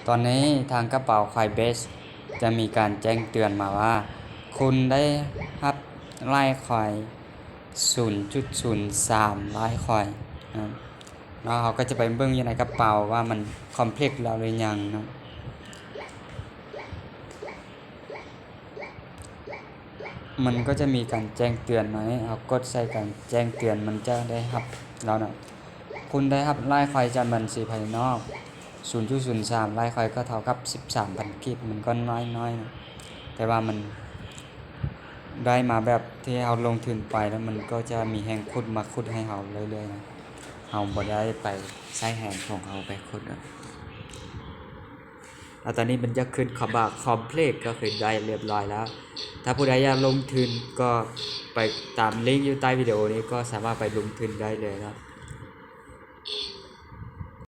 ຕອນນີ້ທາງກະເປົາ Coinbase ຈະມີການແຈ້ງເຕືອນມາວ່າ ຄຸນໄດ້ຮັບລາຍຄອຍສູນຈຸດສູນສາມລາຍຄອຍນະ ແລ້ວເຮົາກໍຈະໄປເບິ່ງຢູ່ໃນກະເປົາວ່າມັນ complete ແລ້ວຫຼືຍັງເນາະ. ມັນກໍຈະມີການແຈ້ງເຕືອນມາໃຫ້ເຮົາກົດໃສ່ການແຈ້ງເຕືອນ ມັນຈະໄດ້ຮັບແລ້ວເນາະ. ຄຸນໄດ້ຮັບລາຍຄອຍຈາກບັນຊີພາຍນອກສູນຈຸດສູນສາມລາຍຄອຍ ກໍເທົ່າກັບສິບສາມພັນກີບ. ມັນກໍນ້ອຍໆນະ ແຕ່ວ່າມັນໄດ້ມາແບບທີ່ເຮົາລົງທຶນໄປ ແລ້ວມັນກໍຈະມີແຮງຂຸດມາຂຸດໃຫ້ເຮົາເລື້ອຍໆນະ. ເຮົາບໍ່ໄດ້ໄປໃຊ້ແຮງຂອງເຮົາໄປຂຸດເນາະ. ແລ້ວຕອນນີ້ມັນຈະຂຶ້ນຄຳວ່າ complete ກໍຄືໄດ້ລຽບຮ້ອຍແລ້ວ. ຖ້າຜູ້ໃດຢາກລົງທຶນກໍໄປຕາມລິ້ງຢູ່ໃຕ້ວິດີໂອນີ້ ກໍສາມາດໄປລົງທຶນໄດ້ເລີຍເນາະ.